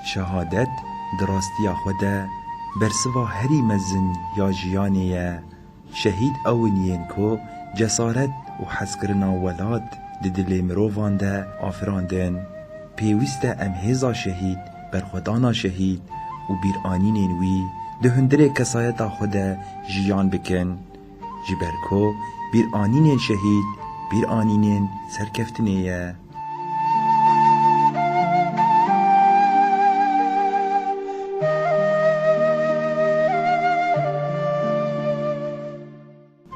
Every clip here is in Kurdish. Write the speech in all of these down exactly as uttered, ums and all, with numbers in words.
Şehadet di rastiya xwe de bersiva herî mezin ya jiyanê ye. Şehîd ew in yên ku cesaret û hezkirina welat di dilê mirovan de afirandin. Pêwîst e em hêza şehîd, berxwedana şehîd û bîranînên wî di hundirê kesayeta xwe de jiyan bikin. Ji ber ku bîranînên şehîd, bîranînên serkeftinê ye.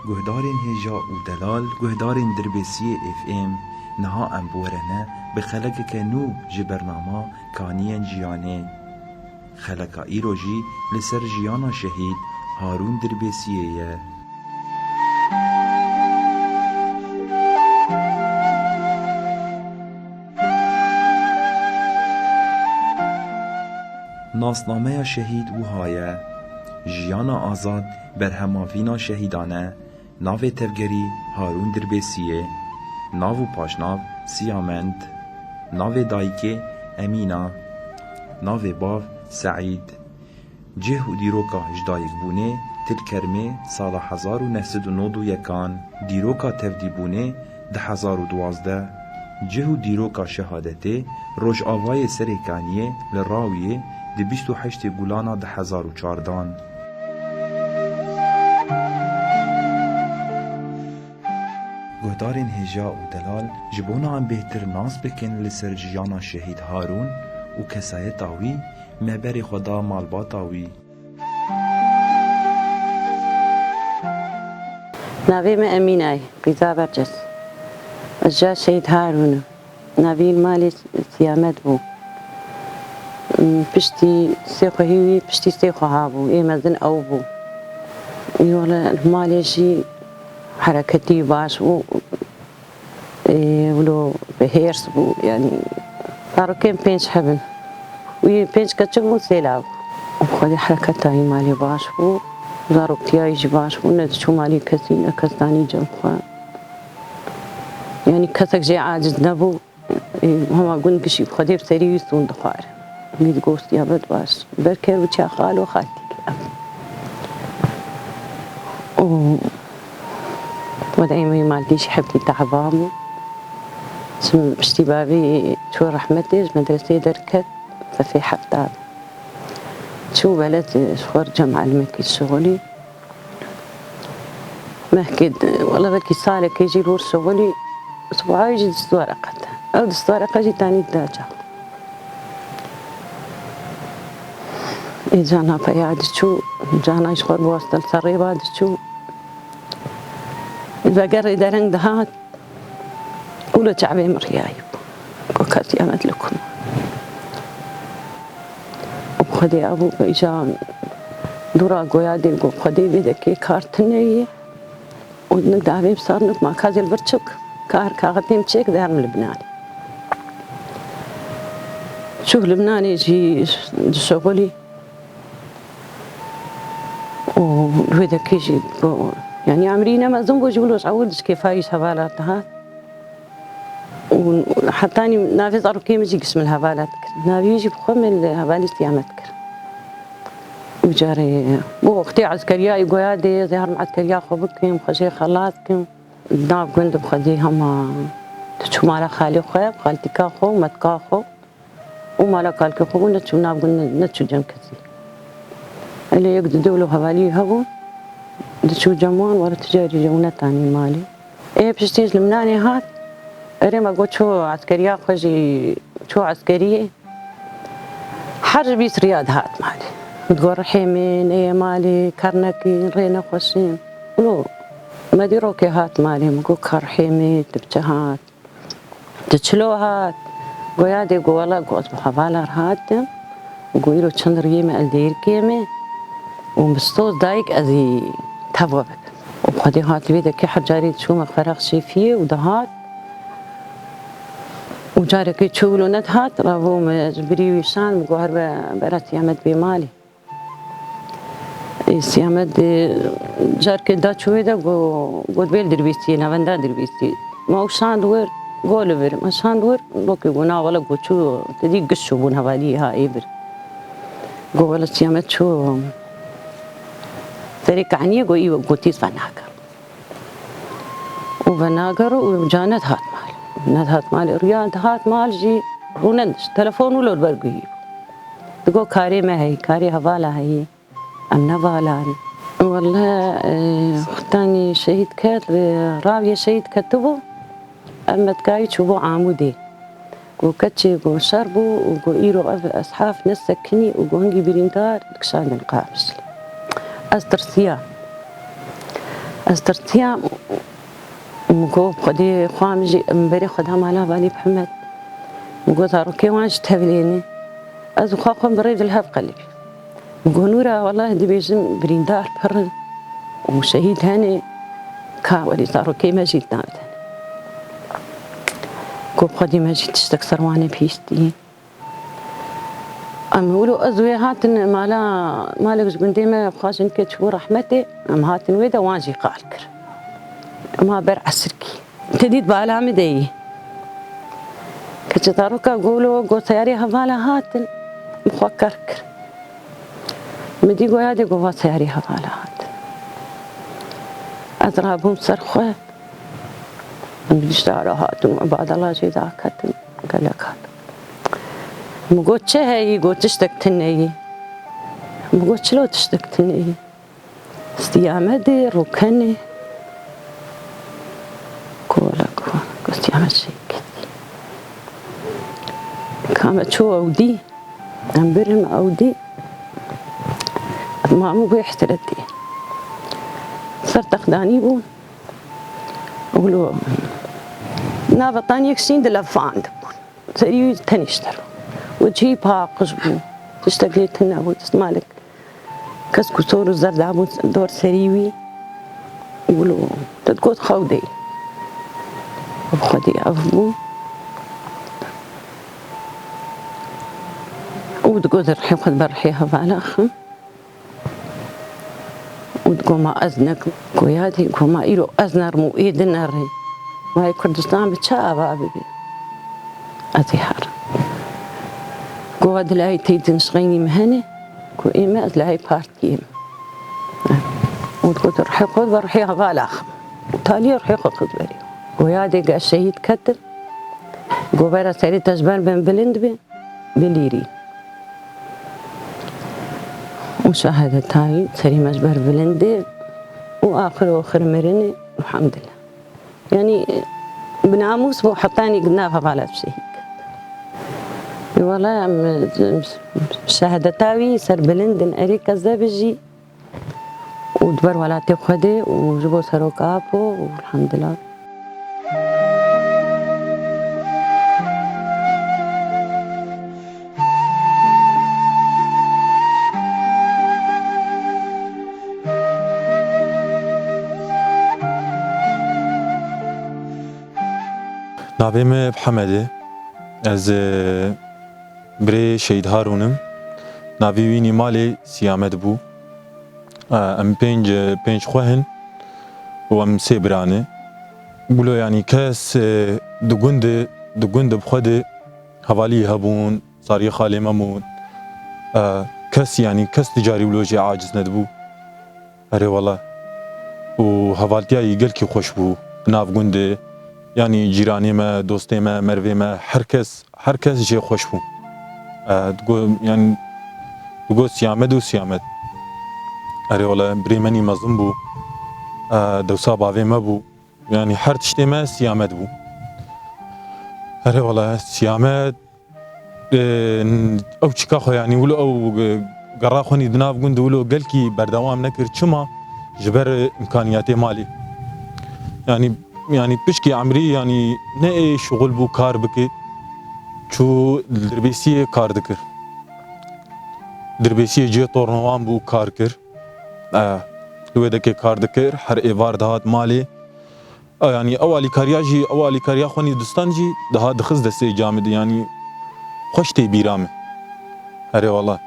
Guhdarên hêja û delal, guhdarên Dirbêsiyê F M, niha em bi we re ne bi xelekeke nû ji bernama Kaniyên Jiyanê. Xeleka îro jî li ser jiyana şehîd Harûn Dirbêsiyê ye. Nasnameya şehîd wiha ye: Jiyana azad berhema vîna şehîdan e. Navê tevgerî Harûn Dirbêsiyê. Nav û paşnav Siyamend. Navê dayikê Emîna. Navê bav Seîd. Cih û dîroka ji dayikbûnê: Til Kermê, sala hezar û neh sed û nod û yekan. Dîroka tevdîbûnê: du hezar û duwazdeh. Cih û dîroka şehadetê: Rojavayê Serê Kaniyê li Rawiyê di bîst û heştê Gulana du hezar û çardan. Guhdarên hêja û delal, ji bona em bêhtir nas bikin li ser jiyana Şehîd Harûn û kesayeta wî, me berê xwe da malbata wî. Navê me Emîne ye, qîza Berces. Ez ji Şehîd Harûn im. Navê malê Siyamet bû. Piştî sê xwehî wî, piştî sê xweha bû. Ê mezin ew bû. Ê wele li malê jî hereketî baş bû. Ê, wilo bi hêrs bû, yanî zarokên pênc heb in. Wî pênc keçik bûn, sê lav bû. Xwedê hereketa wî malê baş bû, zaroktiya wî jî baş bû, ne diçû malê kesî, ne kes danî cem xwe. Yanî kesek jê aciz nebû. Ê, hema gund gişî bi Xwedê bi serî wî stûn dixwar. Wî digot, "Ya bed baş, ber ker biçe xalo xaltî." Û weda em wî malkî jî hebkî tehevan bû. Çim piştî bavê çû rehmetê, ji medreseyê derket, sefê hefta. Çû weled, ji xwe re cem elimekî şixulî. Mehkê di, wela belkî salekê jî li wir şixulî, sibahayê jî distware qete. Ew distware qet jî tanî dida çav. Ê cana peya diçû, cana ji xwe re biweste li ser rêva diçû. Vegerê dereng dihat. Û li çavê min riyayî bû. Got, "Kes Siyamet li ku ma?" Û Xwedê abû, îja dûra goya dê, got, "Xwedê vê dekê kar tune ye." Û nik davê sar nik ma kazê li vir çik, kar kaxetê min çêk, derim Libnanê. Çû Libnanê jî dişixulî. Û li wê dekê jî got, yanî emrî ne mezin bû, ji wilo ji ewil dişkêfayî ji hevala dihat. Û hetanî navê zarokê min jî giş min li hevala dikir. Navê wî jî bi xwe min li hevalê Siyamet kir. Û carê bo wextê eskeriyayê goya dê, ez ê herim eskeriya xwe bikim, xwe jê xelas kim. Nav gund bi Xwedê hema diçû mala xalê xwe, xaltîka xwe û metka xwe. Û mala kalkê xwe bû, neçû nav gund, neçû cem kesî. Elê yek di dewlo hevalî hebû, diçû cem wan, were ticarî jî û netanî malê. Ê piştî ji Limnanê hat, erê me got çû eskeriya xwe jî, çû eskeriyê. Her bîst riya dihat malê. Min digot rihê min, neyê malê, kernekî, rê nexweşin. Wilo me dîrokê hat malê, min got ka rihê min, tu bi çi hat? Tu çilo hat? Goya dê got, wela got, ez bi hevala re hatim. Got, îro çend riyê me ez dêrikê me. Û bi soz dayik ez ê teva bikim. Û Xwedê hat vê dekê her carê diçûme xerax şêfiyê û dihat. Û carekê çû wilo nedihat, ravo me ji birî wî şan, min got, her be bera Siyamet bê malê. Ê, Siyamet dê carkê da çû wê de got, got bêl Dirbêsiyê, navenda Dirbêsiyê. Ma ew şand wir, Go li vir, me şand wir, go ki go na wele go çû, te dî giş çûbûn hevalî ha ê vir. Go wele Siyamet çû serê kehniyê go î gotî ez venagir. Û venager û ca nedihat mal. Nedihat mal, riya dihat mal jî rûnendiş. Telefon wilo li ber guhî bû. Digo karê me heyî, karê hevala heyî. Em ne vala ne. Wele, e, wextanî şehîd ket, li raviyê şehîd ketibû. Em me dikayî çûbû Amûdê. Go keçê, go şer bû û go îro ev eshaf nesekinî û go hingî birîndar dikişandin Qamişlî. Ez tirsiya. Ez tirsiya. Min got, Xwedê xwe min jî min berê xwe da mala Valî Mihemed. Min got, zarokê wan jî tevlê ne. Ez û xwe xwe min bi rê li hev qelibî. Min got, Nûra, welahi dibêjin birîndar pir in û şehîd hene, ka welî zarokê me jî navdin. Got, Xwedê me jî tiştek ser wan e bihîstî. Em wilo ez wê hatin mala, malek ji gundê me xwe jinkê çû rehmetê, em hatin wê de wan jî qal kir. Em ha ber esirkî. Te dît bala min de yî. Keçê zaroka golo, got seyarê hevala hatin, min xwe ker kir. Min dî goya dê go va seyarê hevala hatin. Ez rabûm ser xwe. Em bi diştara hatin û badala jê daketin, gelek hatin. Min got, "Çi heyî?" Got, "Tiştek tune yî." Min got, "Çilo tiştek tune yî?" Siyamedê, Rokenê. Kola, kola. Got, "Siyamed şehîd ketî." Kame çû ew dî. Em birin ew dî. Mamû bê hesretê. Ser texdanî bû. Wilo nava taniyek şîn dilefandibûn. Serî wî tenîştir. Û cihî paqij bû. Tiştek lê tune bû. Destmalek kesk û sor û zer dabûn dor serî wî. Wilo te digot xew dey. Ev xwedî ev bû. Û digot rihê xwe dibe rihê hevala xim. Û digo ma ez nekim. Go yadê, go ma îro ez nerim û ê di nerin. Ma yê Kurdistan bi çi ava bibe? Ez ê herim. Go wa dilayê tey din ji xeynî min hene. Go ê me ez layê partiyê me. Û digot rihê xwe ve rihê hevala xim. Û taliyê rihê xwe xist berê. Go yadê ge şehîd ketim. Go bera serê te ji ber ben bilind be. Bilîrî. Û şehadeta wî serî me ji ber vilindê û axir oxir mirinê, elhamdulillah. Yanî, bi namûs bû, hetanî nav hevala şehîd. Wala em, şehadeta wî ser bilind in, erê keze bijî. Û di ber welatê Xwedê û ji bo Serok Apo û elhamdulillah. Navê me Mihemed e. Ez, e, birê Şehîd Harûn im. Navê wînî malê Siyamed bû. E, em pênc, pênc xwe hin û em sê bira ne. Wilo, yanî, kes, e, di gund, di gund bi xwe de hevalî hebûn, zariyê xalê me bûn. E, kes, yanî, kes di carî wilo jê aciz nedibû. Erê wele. Û hevaltiya yî gelkî xweş bû. Nav gundê, yanî cîranê me, dostê me, mervê me, her kes, her kes jê xweş bû. E, digo, yanî, digo Siyamed û Siyamed. Erê wele, birê menî mezin bû. E, dewsa bavê me bû. Yanî her tiştê me Siyamed bû. Erê wele, Siyamed, e, ew çika xwe, yanî wilo ew, e, gera xwe nî di nav gund wilo gelkî berdewam nekir. Çima? Ji ber, e, îmkaniyetê malê. Yanî, yanî pişkî emrî, yanî ne ê şixul bû kar bike, çû li Dirbêsiyê kar dikir. Dirbêsiyê cihê tornowan bû kar kir. E, li wê dekê kar dikir, her êvar dihat malê. E, yanî ew alîkariya jî, ew alîkariya xwe nî distan jî daha dixist destê camidê, yanî xweş tê bîra min. Erê wele,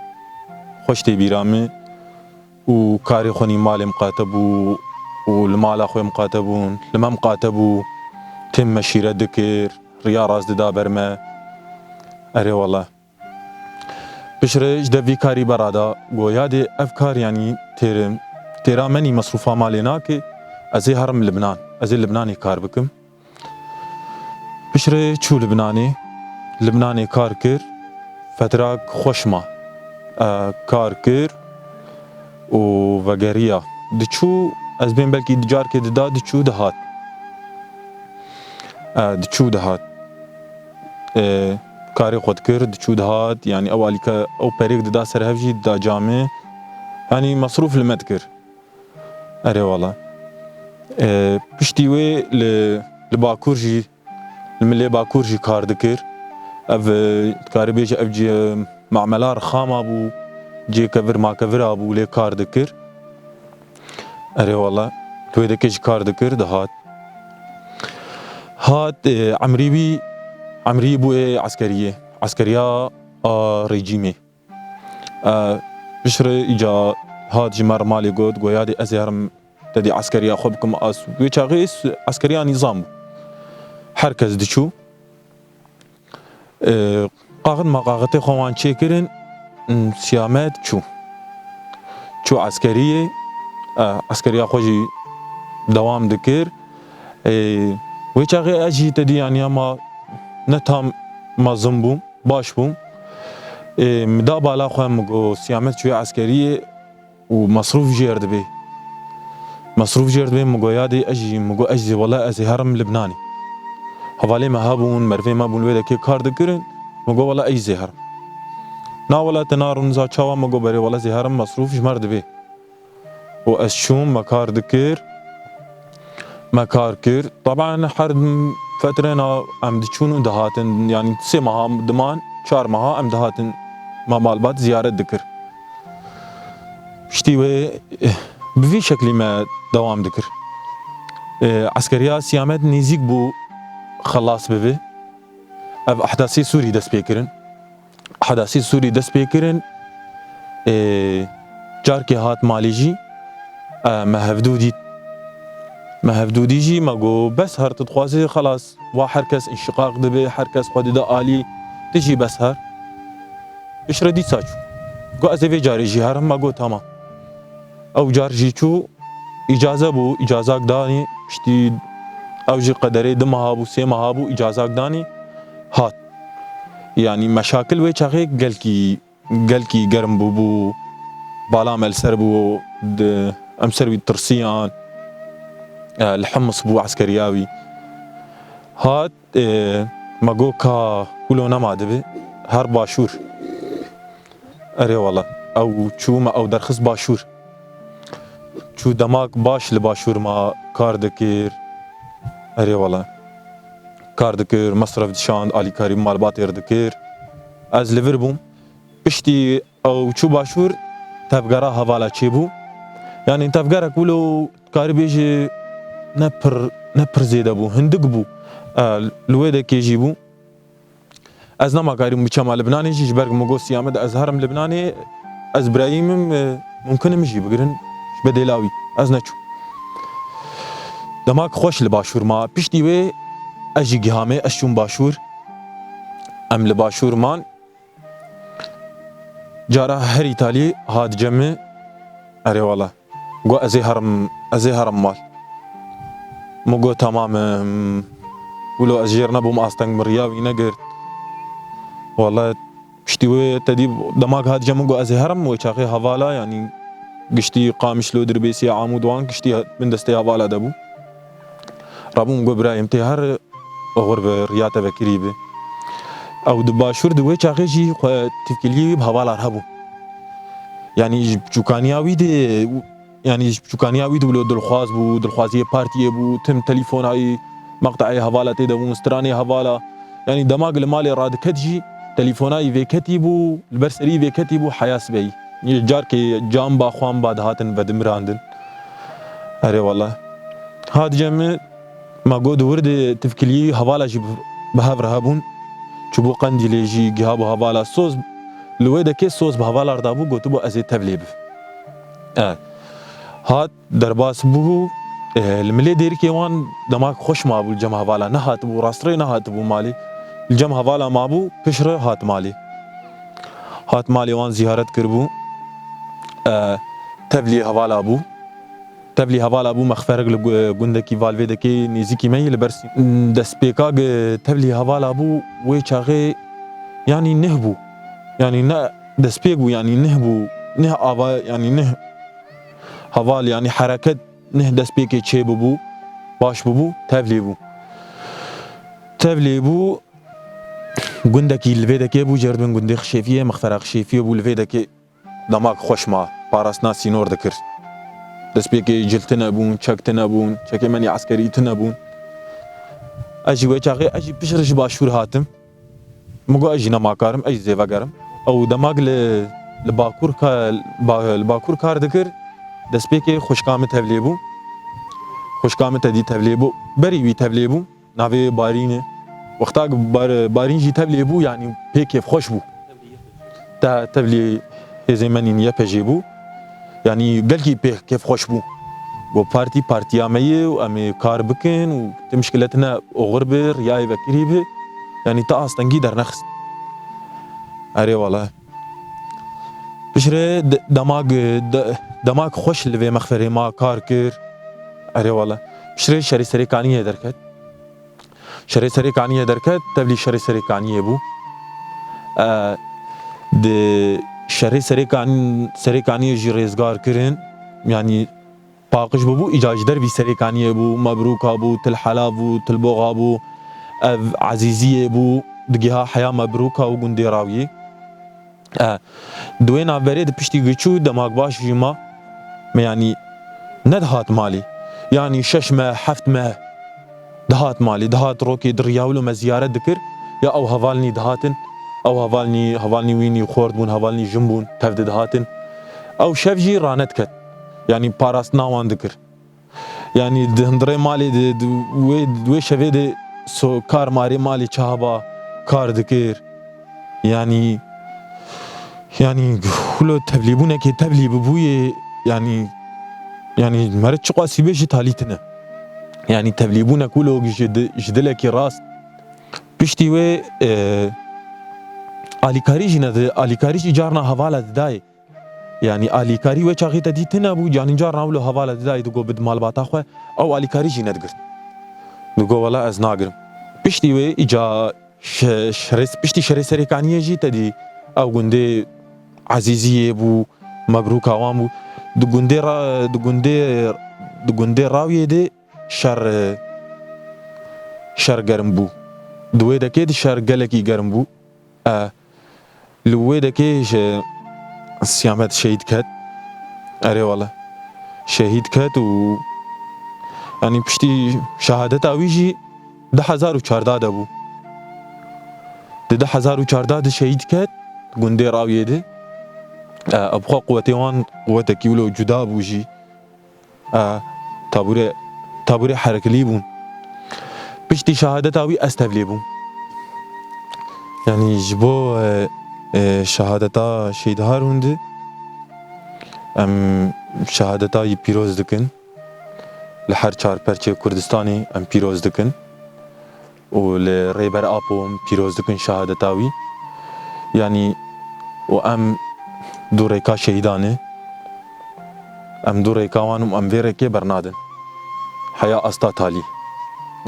xweş tê bîra min û karê xwe nî malê miqate bû û li mala xwe miqate bûn, li me miqate bû, têm meşîret dikir. riya rast dida ber me. Erê wele. Piştre ji de vî karî berada, go yadê ev kar, yanî têr, têra menî mesrûfa malê nake, ez ê herim Libnan. Ez ê Libnanê kar bikim. Piştre çû Libnanê. Libnanê kar kir. Fetrak xweş ma. E, kar kir û vegeriya. Diçû, ez bên belkî carkê dida, diçû dihat. E, diçû dihat. E, karê xwe dikir, diçû dihat. Yanî ew alîka, ew perêk dida ser hev jî dida camê. Yanî mesrûf li me dikir. Erê wala. E, piştî wê li, li Bakur jî, li milê Bakur jî kar dikir. Ev, e, dikarî bêje ev cî, e, mamela rixama bû, cê kevir makevira bû, lê kar dikir. Erê wala. Li wê dekê jî kar dikir, dihat. Hat, e, emrî wî, emrî bû ê eskeriyê. Eskeriya a rejîmê. E, piştre îca hat ji me re malê got, go yadê ez ê herim tedî eskeriya xwe bikim. Ez wê çaxê s-, eskeriya nîzam bû. Her kes diçû. E, qaxit ma qaxitê xwe wan çêkirin, m, Siyamet çû. Çû eskeriyê, e, eskeriya xwe jî dewam dikir. E, wê çaxê ez jî tedî, yanî, ma ne tam mezin bûm. Baş bûm. Ê, min da bala xwe, min got, Siyamet çûye eskeriyê û mesrûf jêr dibê. Mesrûf jêr dibê, min got, ya dê ez jî, min got, ez jî, wela ez ê herim Libnanê. Hevalê me hebûn, merivê me bûn, wê dekê kar dikirin. Min got, wela ez jî zê herim. Na wela te narin za çawa, min got, berê wela ez ê herim, mesrûf ji me re dibê. û ez çûm, me kar dikir. Me kar kir. Taban her fetrena em diçûn û dihatin, yanî sê meha diman, çar meha em dihatin me malbat ziyaret dikir. Piştî wê, eh, bi vî şeklî me dewam dikir. Eh, eskeriya Siyamet nêzîk bû xelas bibe. Ev ehdasê Sûrî dest pê kirin. Ehdasê Sûrî dest pê kirin, ê, carkê hat malê jî, e, me hevdû dît. Me hevdû dî jî me got, bes her tu dixwazî, xelas, wa her kes înşiqaq dibe, her kes xwe dide alî, tu jî bes her. Piştre dîsa çû. Got, ez ê vê carê jî herim, me got, tamam. Ew car jî çû, îcaze bû, îcazak danî, piştî ew jî qederê du meha bû, sê meha bû, îcazak danî, hat. Yanî meşakil wê çaxê gelkî, gelkî germ bûbû, bala me li ser bû, di, em ser wî tirsiyan, e, li Hims bû eskeriya wî. Hat, e, me got ka wilo nema dibe, her başûr. Erê wala, ew çû me ew derxist başûr. Çû demak baş li başûr ma kar dikir. Erê wala. Kar dikir, mesref dişand, alîkarî malbatê re dikir. Ez li vir bûm. Piştî ew çû başûr, tevgera hevala çêbû. Yanî tevgerek wilo karî bêjî ne pir, ne pir zêde bû, hindik bû. E, li wê dekê jî bû. Ez nema karîm biçema Libnanê jî, ji ber ku min got Siyamet ez herim Libnanê, ez birayîm im, e, mumkin e min jî bigirin ji bedêla wî. Ez neçûm. Demak xweş li başûr ma. Piştî wê ez jî gihamê, ez çûm başûr. Em li başûr man. Cara herî talî hat cem min. Erê wala. Got, "Ez ê herim, ez ê herim mal." Min got, "Tamam, em, wilo ez jêr nebûm, asteng min riya wî negirt." Wala piştî wê tedî demak hat cem min, got, "Ez ê herim." Wê çaxê hevala, yanî giştî Qamişlo, Dirbêsî, Amûd, wan giştî bin destê hevala de bû. Rabûm got, "Birayê min, tê her oxir bi riya te vekirî bi." Ew di başûr di wê çaxê jî xwe tîfkiliyê wî bi hevalar hebû. Yanî ji biçûkaniya wî de, yanî ji biçûkaniya wî de wilo dilxwaz bû, dilxwaziyê partiyê bû, tim telîfonayî, meqteyê hevala tê de bûn, stranê hevala. Yanî dema li malê radiket jî, telîfonayî vêketî bû, li ber serî vêketî bû, heya sibehî. Carkê cam ba xwan ba dihatin vedimirandin. Erê wala. Hat cem min, ma got di wir de tifkiliyî hevala jî bi, bi hev re hebûn. Çûbû Qendîlê jî gihabû hevala soz. Li wê dekê soz bi hevala re dabû, gotibû, "Ez ê tevlê bim." E. Hat derbas bû, e, li milê dêrikê wan demak xweş mabû, li cem hevala nehatibû, rastrê nehatibû malê. Li cem hevala mabû, piştre hat malê. Hat malê wan ziyaret kiribû. E, tevlî hevala bû. Tevlî hevala bû, mexferek li gu-, gundekî Valvêdekê nêzîkî me yê li ber sî-, destpêka gi-, tevlî hevala bû, wê çaxê, yanî nih bû. Yanî ne destpêk bû, yanî nih bû. Nih ava, yanî nih heval, yanî hereket, nih destpêkê çê bûbû, baş bûbû, tevlî bû. Tevlî bû, gundekî li vê dekê bû, jê re dibin gundê Xişêfiyê, mexfera Xişêfiyê bû, li vê dekê demak xweş ma, parastina sînor dikir. Destpêkê cil tune bûn, çek tune bûn, çekê me nî eskerî tune bûn. Ez jî wê çaxê, ez jî piştre ji başûr hatim. Min got, ez jî nema kar im, ez jî zêve ger im. Ew demak li, li bakur ka-, ba-, li bakur kar dikir, destpêkê xwişka min tevlê bû. Xwişka min tedî tevlê bû. Berî wî tevlê bû. Navê Barîn e. Wexta ku Bar-, Barîn jî tevlê bû, yanî pê kêfxweş bû. Te-, tevlî hêzên me nîn Y P J bû. Yanî gelkî pê kêfxweş bû. Got, partî partiya me ye û em ê kar bikin û ti mişkile tine, oxir bi, riyayê vekirî bi. Yanî ti astengî dernexist. Erê wele. Piştre de-, demak, de-, demak xweş li vê mexferê ma kar kir. Erê wele. Piştre şerê Serêkaniyê derket. Şerê Serêkaniyê derket, tevlî şerê Serêkaniyê bû. E, di şerê Serêkan-, Serêkaniyê jî rêzgar kirin, yanî paqij bûbû, îca ji dervî Serêkaniyê bû, Mebrûka bû, Til Hela bû, Til Boxa bû, ev Ezîziyê bû, digiha heya Mebrûka û gundê Rawiyê. E, di wê navberê de piştî ku çû, demak baş jî ma, me yanî nedihat malê. Yanî şeş meh, heft meh dihat malê, dihat rokê diriya wilo me ziyaret dikir. Ya ew hevalnî dihatin, ew hevalnî, hevalnî wî nî xort bûn, hevalnî jin bûn, tev de dihatin. Ew şev jî ranediket. Yanî parastina wan dikir. Yanî di hundirê malê de, di wê, di wê şevê de so-, kar marê malê çawa kar dikir. Yanî, yanî wilo tevlîbûnekê tevlî bibûyê, yanî, yanî meriv çiqasî bê ji talî tine. Yanî tevlîbûnek wilo ji di-, ji dilekî rast. Piştî wê, e, alîkarî jî nedi-, alîkarî jî carna hevala didayê. Yanî alîkarî wê çaxê te dîtin nebû, yanî carna wilo hevala didayê digot bid malbata xwe, ew alîkarî jî nedigirt. Digot, wela ez nagirim. Piştî wê îca şe-, şerê, piştî şerê Serêkaniyê jî te dî ew gundê Ezîziyê bû, Mebrûka wan bû. Di gundê ra-, di gundê, di gundê Rawiyê de şer, şer germ bû. Di wê dekê de şer gelekî germ bû. E, Li wê dekê ji Siyamet şehîd ket. Erê wele. Şehîd ket û, yanî piştî şehadeta wî jî du hezar û çardeh de bû. Di du hezar û çardeh de şehîd ket, gundê Rawiyê de. E, ev xwe quwetê wan quwetekî wilo cuda bû jî. E, tabûrê, tabûrê herekilî bûn. Piştî şehadeta wî ez tevlî bûm. Yanî ji bo, e, e, şehadeta Şehîd Harûn de em şehadeta wî pîroz dikin. Li her çar perçê Kurdistanê em pîroz dikin. û li Rêber Apo em pîroz dikin şehadeta wî. Yanî û em dû rêka şehîdan e. Em dû rêka wan û em vê rêkê bernadin. Heya asta talî.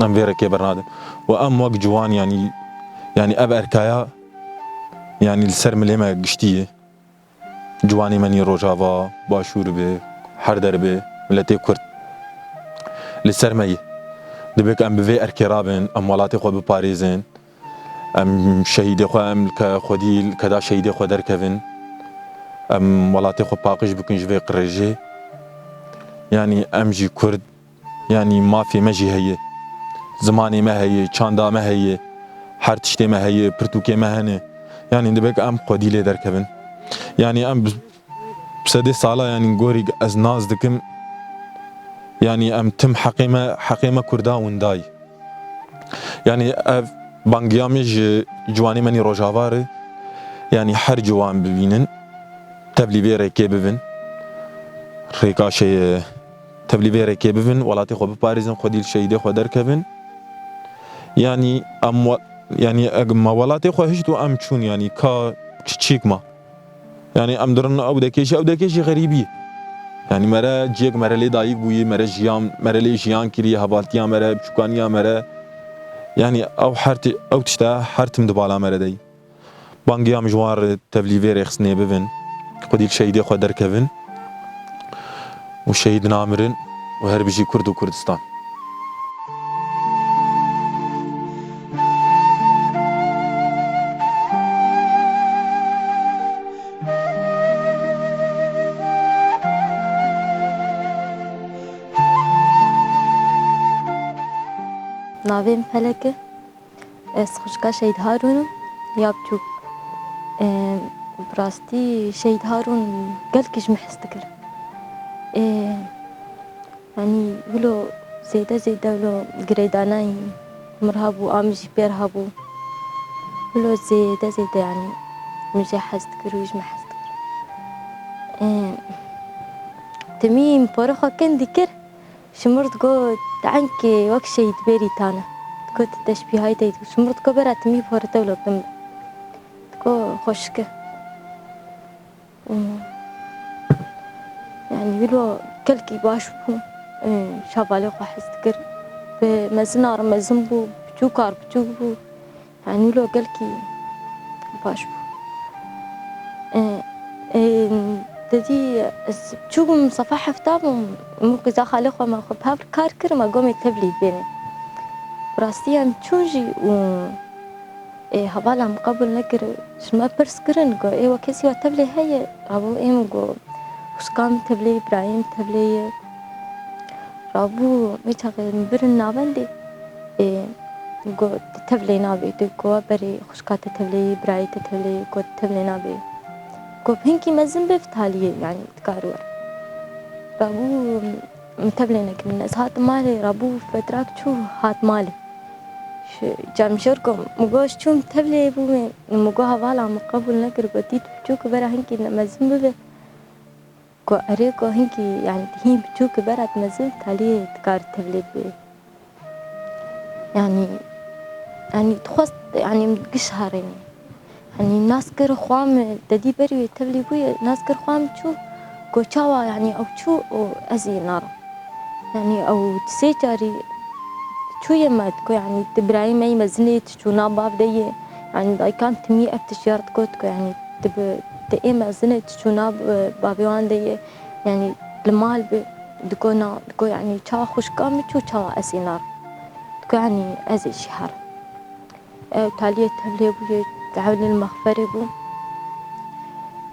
Em vê rêkê bernadin. Û em wek ciwan, yanî, yanî ev erkaya, yanî li ser milê me giştî ye. Ciwanê me nî Rojava, Başûr be, her der be, miletê Kurd li ser me ye. Divê ku em bi vê erkê rabin, em welatê xwe biparêzin, em şehîdê xwe, em li ke-, xwedî li keda şehîdê xwe derkevin, em welatê xwe paqij bikin ji vê qirêjê. Yanî em jî Kurd, Yanî mafê me jî heye, zimanê me heye, çanda me heye, her tiştê me heye, pirtûkê me hene. Yanî dibe ku em xwedî lê derkevin. Yanî em bi, bi sedê sala, yanî gorî ez nas dikim. Yanî em tim heqê me, heqê me Kurda winda ye. Yanî ev bangiya me ji ciwanê me nî Rojava re, yanî her ciwan bibînin, tevlî vê rêkê bibin. Rêka şeye-, tevlî vê rêkê bibin, welatê xwe biparêzin, xwedî li şehîdê xwe derkevin. Yanî em we-, yanî eg me welatê xwe hişt û em çûn, yanî ka çi-, çîk ma. Yanî em dirin ew dekê jî, ew dekê jî xerîbî. Yanî mere ciyek mere lê dayik bûyî, mere jiyan, mere lê jiyan kiriye, hevaltiya mere, biçûkaniya mere. Yanî ew her ti-, ew tişte her tim di bala mere de yî. Bangiya min ji wan re tevlî vê rêxistinê bibin, xwedî li şehîdê xwe derkevin û şehîd namirin û her bijî Kurd û Kurdistan. Navê min Felek e. Ez xwişka Şehîd Harûn im, ya biçûk. Ê, bi rastî Şehîd Harûn gelkî ji min hez dikir. Ê, yanî wilo zêde zêde wilo girêdanayî min re hebû, a min jî pê re hebû. Wilo zêde zêde yanî min jê hez dikir û ji min hez dikir. Ê, timî min porê xwe kin dikir. Ji min re digot, "Te enkê wek şehîd bêrî tane." Digot, "Teşbîhayî te digot." Ji min re digot, "Bera timî bi hore tewlo bidim." Digot, "Xweşik e." Û, yanî, wilo gelkî baş bû. Ê, ji hevalê xwe hez dikir. Bi mezina re mezin bû, biçûka re biçûk bû. Yanî wilo gelkî baş bû. Ê, ê, te dî ez çûbûm sefa hefta bûm, min qîza xalê xwe me xwe bi hev re kar kir, me got me tevlî bêne. Bi rastî em çûn jî û, ê, hevala min qebûl nekir, ji me pirs kirin, got, "Ê, we kesî we tevlê heye?" Rabû ê min got, "Xwişka min tevlê ye, birayê min tevlê ye." Rabû, wê çaxê min birin navendê, ê, got, "Tu tevlê nabê." Tu got, "Berê xwişka te tevlê ye, birayê te tevlê ye." Got, "Tevlê nabê." Got, "Hinkî mezin be, bi taliyê, yanî, dikar were." Rabû, min tevlê nekirin. Ez hatim malê, Rabû fetrak çû, hat malê. Ji, cem jor got, min got, "Ez çûm tevlê bûme." Min got, "Hevala min qebûl nekir." Got, "Dît biçûk bera hinkî mezin bibe." Ku erê ku hinkî, yanî, hîn biçûk berat mezin taliyê dikar tevlê bê. Yanî, yanî, dixwest, yanî, giş harênê. Yanî, nas kir xwe min, te dî berî wê tevlî bûye, nas kir xwe min çû, ku çawa, yanî, ew çû û ez ê narim. Yanî, ew sê carî çûye me, diko, yanî, tu birayê me yî mezinê, tu çûna bav de yê. Yanî, dayika min timî ev tişt ya re diko, diko, yanî, tu bi, tu ê mezin e, tu çûna, e, bavê wan de yê. Yanî, li mal bi, diko, na, diko, yanî, çawa xwişka min çû, çawa ez ê narim. Diko, yanî, ez ê jî herim. Ew taliyê tevlê bûye, dewlê li mexferê bû.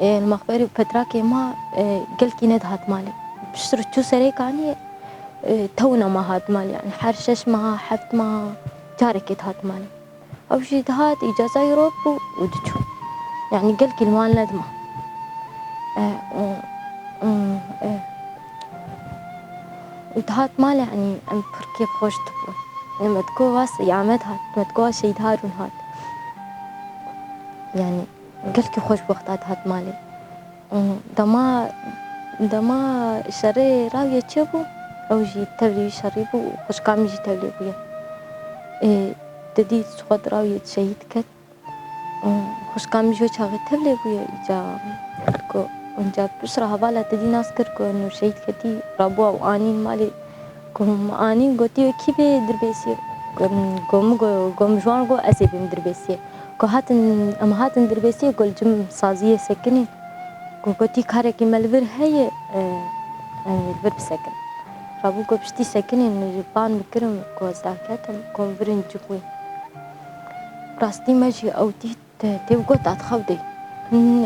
Ê, li mexferê petrakê ma, e, gelkî nedihat malê. Piştre çû serê kaniyê, e, tewna ma hat malê. Yanî her şeş meha, heft meha carekê dihat malê. Ew jî dihat, îcaza wî rot bû û diçû. Yanî gelkî li mal nedima. E, û, û, e, û dihat malê, yanî em pir kêfxweş dibûn. Yanî me digot, "Wa Seyî Amed hat", me digot, "Wa Şehîd Harûn hat." Yanî gelkî xweş wexta dihat malê. Û dema, dema şerê rawiye çêbû, ew jî tevlî wî şerî bû û xwişka min jî tevlê bûye. Ê, te dît ji xwe di rawiye şehîd ket. Û xwişka min jî wê çaxê tevlê bûye, îca ku, înca piştre hevala te dî nas kir ku nû şehîd ketî, rabû ew anîn malê. Ku min anîn, gotî, "Wê kî bê Dirbêsiyê?" Ku min, ku min, ku, ku min ji wan got, "Ez ê bêm Dirbêsiyê." Ku hatin, em hatin Dirbêsiyê, ku li cem saziyê sekinê. Ku gotî, "Karekî me li vir heye, e, em ê li vir bisekin." Rabû ku piştî sekinê min ji van bikirim, ku ez derketim, ku min vir in cih wî. Rastî me jî ew dît, tê, tê got, "Te di xew de."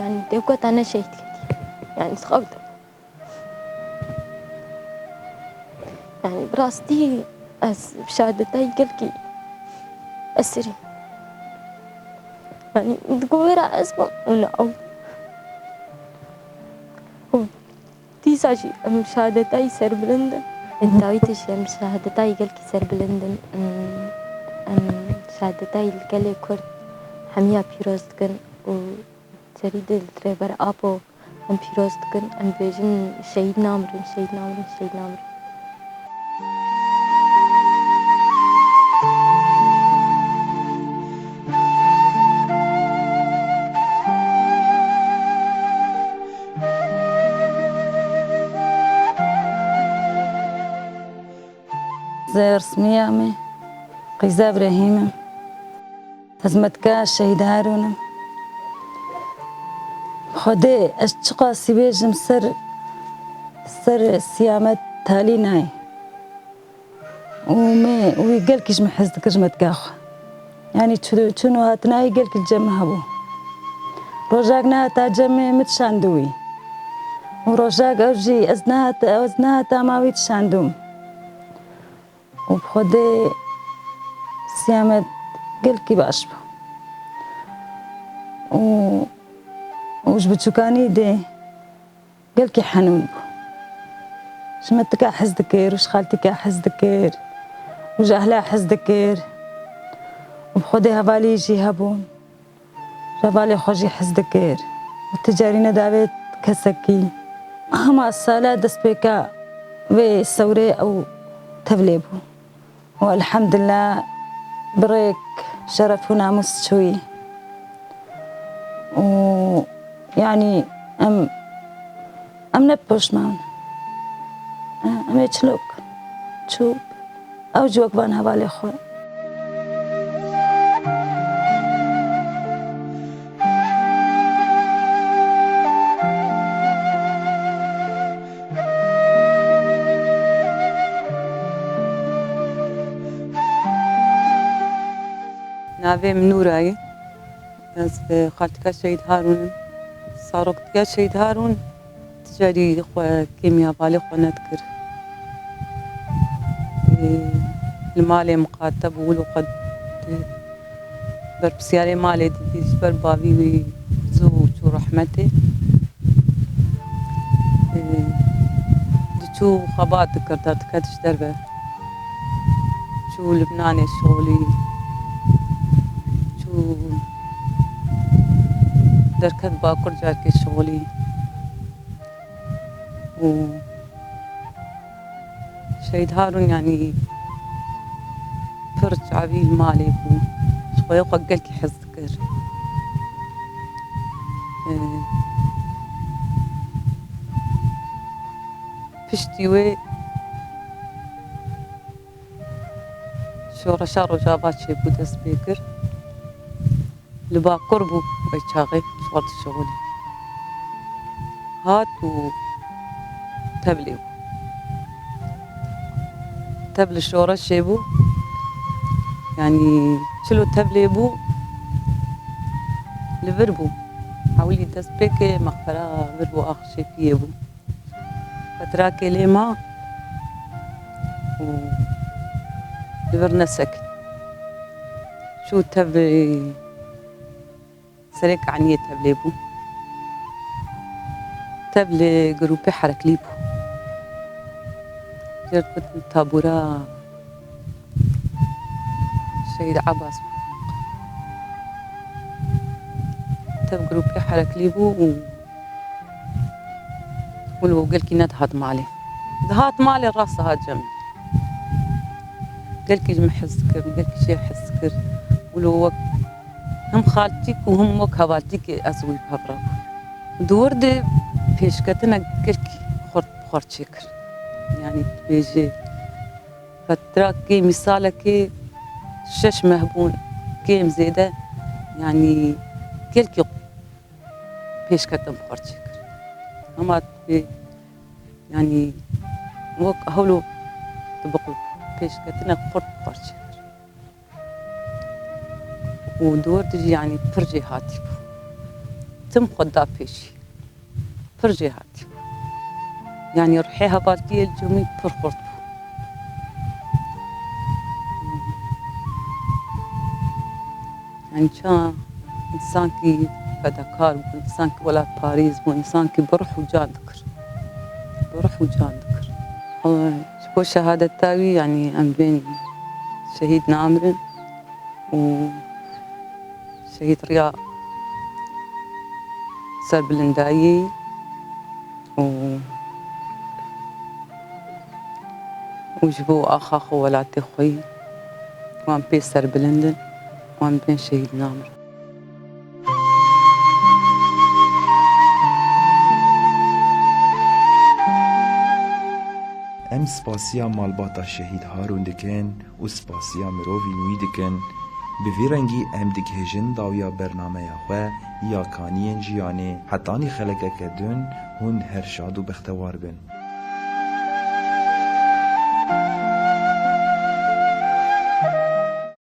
Yanî tê got, "Te ne şehîd ketî." Yanî di xew de. Yanî, bi rastî ez bi şehadetayî gelkî esirî. Yanî, di govera ez bim û ne ew. Û dîsa jî em şehadetayî serbilind in. Dawî de jî em şehadetayî gelkî serbilind in. Em, em şehadetayî li gelê Kurd hemiya pîroz dikin û serî di li Rêber Apo Em pîroz dikin, em dibêjin, "Şehîd namirin, şehîd namirin, şehîd namirin." Ez Resmiya me, qîza Îbrahîm im. Xizmetka Şehîd Harûn im. Xwedê ez çiqasî bêjim ser, ser Siyamet talî nayê. Û me, wî gelkî ji min hez dikir ji metka xwe. Yanî çi-, çûn û hatina wî gelkî li cem min hebû. Rojak nehata cem min, min dişandû wî. Û rojak ew jî ez nehata, ez nehata ma wî dişandûm. Û bi Xwedê Siyamet gelkî baş bû. Û, û ji biçûkanî de gelkî henûn bû. Ji metika hez dikir û ji xaltika hez dikir û ji ehla hez dikir. Û bi Xwedê hevalî jî hebûn. Ji hevalê xwe jî hez dikir. Û ti carî nedavêt kesekî. Hema sala destpêka vê sewrê ew tevlê bû. Û elhamdulillah bi rêk şeref û namûs çûyî. Û yanî em, em ne poşman. Em ê çilok çû. Ew jî wek van hevalê xwe. Navê min Nûra ye. Ez, e, xaltika Şehîd Harûn im. Saroktika Şehîd Harûn ti carî xwe kêmî hevalê xwe nedikir. E, li malê miqate bû, wilo xwe, e, berpirsiyarê malê didî, ji ber bavî wî zû çû rehmetê. Ê, diçû xebat dikir, derdiket ji derve. Çû Libnanê şixulî. Çû derket Bakur carkê şixulî. Û Şehîd Harûn, yanî, pir çavî li malê bû. Ji xweyê xwe gelkî hez dikir. Ee, piştî wê şoreşa Rojava çêbû, dest pê kir. Li Bakur bû, ew çaxê ji xwe dişixulî. Hat û tevlê bû. Tev li şoreşê bû. Yanî çilo tevlê bû, li vir bû. Hewlî destpêkê mexbera vir bû, axşê piyê bû. Petrakê lê ma û li vir nesekin. Çû tev serê kaniyê tevlê bû. Tev li grûpê hereklî bû. Jê re digotin tabûra Şehîd Ebas bû. Tev grûpê hereklî bû û wilo gelkî nedihat malê. Dihat malê, rast dihat cem. Gelkî ji min hez dikir, gelkî jê hez dikir. Wilo wek hem xaltîk û hem wek hevaltîkê ez wî bi hev re bûm. Di wir de pêşketinek gelkî xurt bi xwe re çêkir. Yanî dibêje, fetra kêmî, salekê şeş meh bûn, kêm zêde, yanî gelkî pêşketin bi xwe re çêkir. Hema dibê, yanî wek hewlo tu biqul pêşketinek xurt bi xwe re çêkir. Û di wir de jî, yanî, pir jêhatî bû. Tim xwe da pêşî. Pir jêhatî bû. Yanî, ruhê hevaltiyê li cem wî pir xurt bû. Yanî, çawa însankî fedakar bû, însankî welatparêz bû, însankî bi ruh û can dikir. Bi ruh û can dikir. Ji bo şehadeta wî, yanî, em bên şehîd namirin û şehîd riya serbilindayî û, û ji bo axa xwe, welatê xwe yî, wan pê serbilind in, wan bên şehîd namirin. Em spasiya malbata Şehîd Harûn dikin û spasiya mirovên wî dikin. Bi vî rengî em digihêjin dawiya bernameya xwe ya Kaniyên Jiyanê. Hetanî xelekeke din hûn her şad û bextewar bin.